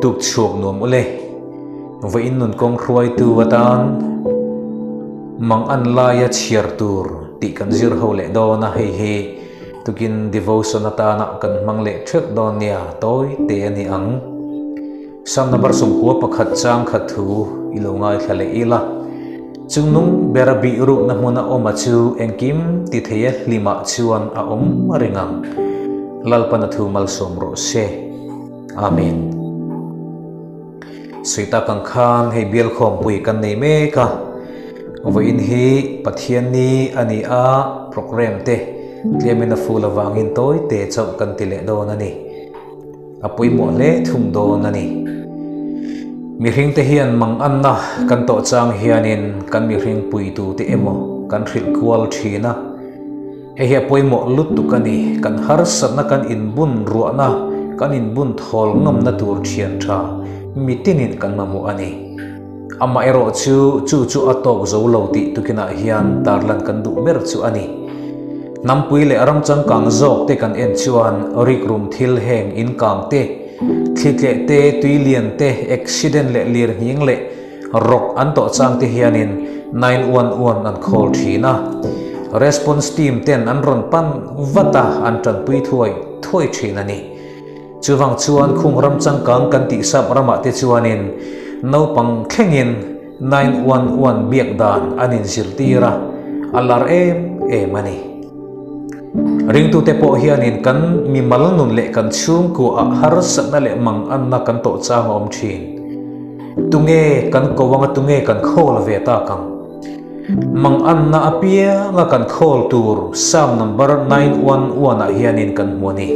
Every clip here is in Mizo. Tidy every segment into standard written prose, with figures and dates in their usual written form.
Tuk chhuak nuam ule. Vawiin nun kawng hruaitu atan mang an laia chhiar tur tih kan zir ho leh dawn a, hei hi tukin devotion atana kan hmang leh theuh dawn nia, tawi te a ni ang. Psalm number 91 chang khat thu i lo ngaithla leh ila. Chungnung bera bih rukna hmuna awma chu engkim ti thei e hlimah chuan a awm reng ang. Lalpana thu malsawm rawh se. Amen. Sawi tak ang khan hei bial khawmpui kan nei mek a. Vawiin hi Pathian ni a ni a, programme te tlemin a ful avangin tawi te chauh kan ti leh dawn a ni. A pawimawh hle thung dawn a ni. Mihringte hian manganna kan tawh chang hianin kan mihring puitute emaw kan hrilh kual thin a. Hei hi a pawimawh lutuk a ni. Kan harsatna kan inbun ruahna, kan inbun thawl ngamna tur thian tha mitinin kan mamawh a ni. Amaherawh chu, chu chu a tawk zo lo tih tukinah hian tarlan kan duh ber chu a ni. Hnampui leh ram changkang zawk te kan en chuan rikrum thil heng inkang te, thlitleh te, tuilian te, accident leh lirnghing leh rawk an tawh chang te hianin 911 an call thin a. Response team ten an rawn pan vat a, an tanpui thuai thuai thin a ni. Chuvang chuan khung ram changkang kan tih sap ramah te chuanin naupang thlengin 911 biak dan an inzirtir a, a lar em em a ni. Ringtute pawh hianin kan mimal nun leh kan chhungkuaah harsatna leh manganna kan tawh chang a awm thin. Tunge kan ko anga tunge kan khawl ve tak ang? Manganna apianga kan khawl tur Psalm number 911 ah hianin kan hmu a ni.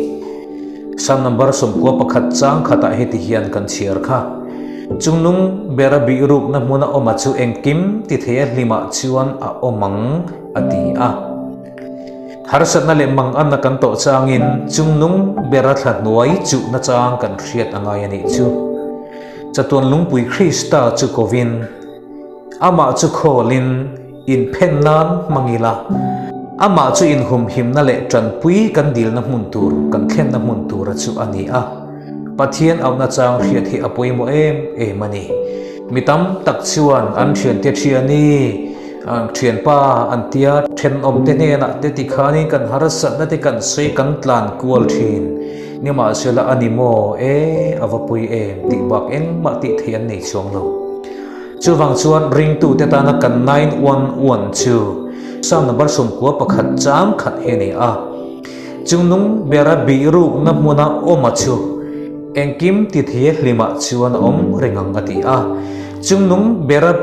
Psalm number 91 chang khatah heti hian kan chhiar kha. Chungnung bera bih rukna hmuna awma chu engkim ti thei a hlimah chuan a awm ang a ti a. Harsatna leh manganna kan tawh changin chungnung bera thla hnuai chuhna chang kan hriat a ngai a nih chu. Chatuan lungpui Krista chu kovin Amah chu khawlin inphen nan hmang ila, amah chu inhumhimna leh tanpui kan dilna hmun tur, kan thlenna hmun tura chu a ni a. Pathian auhna chang hriat hi a pawimawh em em a ni. Mi tam tak chuan an thiante thiani, thianpa an tia, thenawmte hnenah te tikhanin kan harsatna te kan sawi kan tlan kual thin. Nimahsela a ni maw? E, a va pui em tih bak engmah tih theih an nei chuang lo. Chuvang chuan ringtute tana kan 911 chu Psalm number 91 chang khat hi a ni a. Chungnung bera bih rukna hmuna awma chu engkim ti thei hlimah chuan a awm reng ang a ti a. Chungnung bera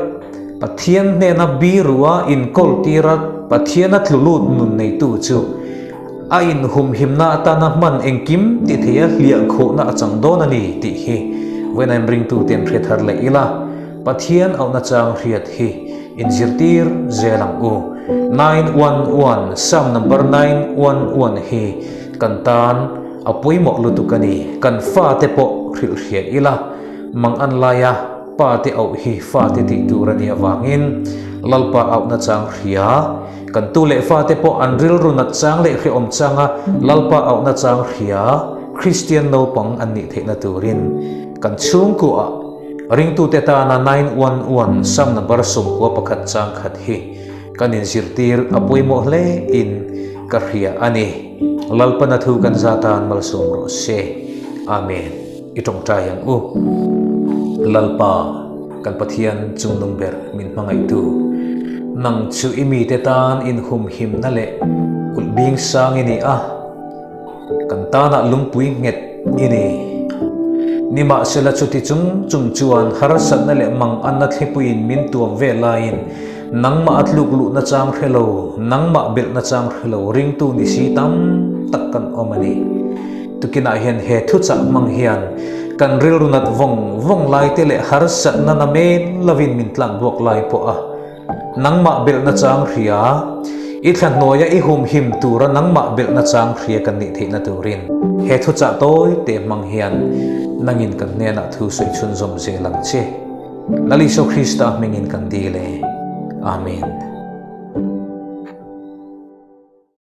Pathian hnena birua inkawl tira Pathiana tlulut nun neitu chu a inhumhimna atana hman engkim ti theia hliahkhuhna a chang dawn a ni tih hi vawiin ringtute an hre thar leh ila, Pathian auhna chang hriat hi inzirtir zel ang u. 911, Psalm number 911 hi kan tan a pawimawh lutuk a ni. Kan fate pawh hrilh hria ila, mang an laia pa te auh hi fate tih tur a nih avangin Lalpa auhna chang hria, Kan tu leh fate pawh an rilru nat chang leh hrehawm changa Lalpa auhna chang hria Kristian naupang an nih theihna turin kan chhungkuah ringtute tana 911 Psalm number 91 chang khat hi kan inzirtir a pawimawh hle in ka hria a ni. Lalpana thu kan za tan malsawm rawh se. Amen. I tawngtai ang u. Lalpa, kan Pathian chungnung ber min hmangaihtu, nang chu i mite tan inhumhimna leh kulh bing sang i ni a, kan tanah lungpui nghet i ni. Nimahsela chuti chung chung chuan harsatna leh manganna thlipuiin min tuam ve laiin nangmah a tluk luhna chang hre lo, nangmah belhna chang hre lo ringtu ni si tam tak kan awm a ni. Tukinah hian he thuchah hmang hian kan rilru nat vawng vawng lai te leh harsatna na men lovin min tlak buak lai pawh a nangmah belhna chang hria, i thla hnuaia i humhim tura nangmah belhna chang hria kan nih theihna turin he thuchah tawi te hmang hian nangin kan hnenah thu sawi chhunzawm zel ang che. Lal Isua Krista hmingin kan dil e. Amen.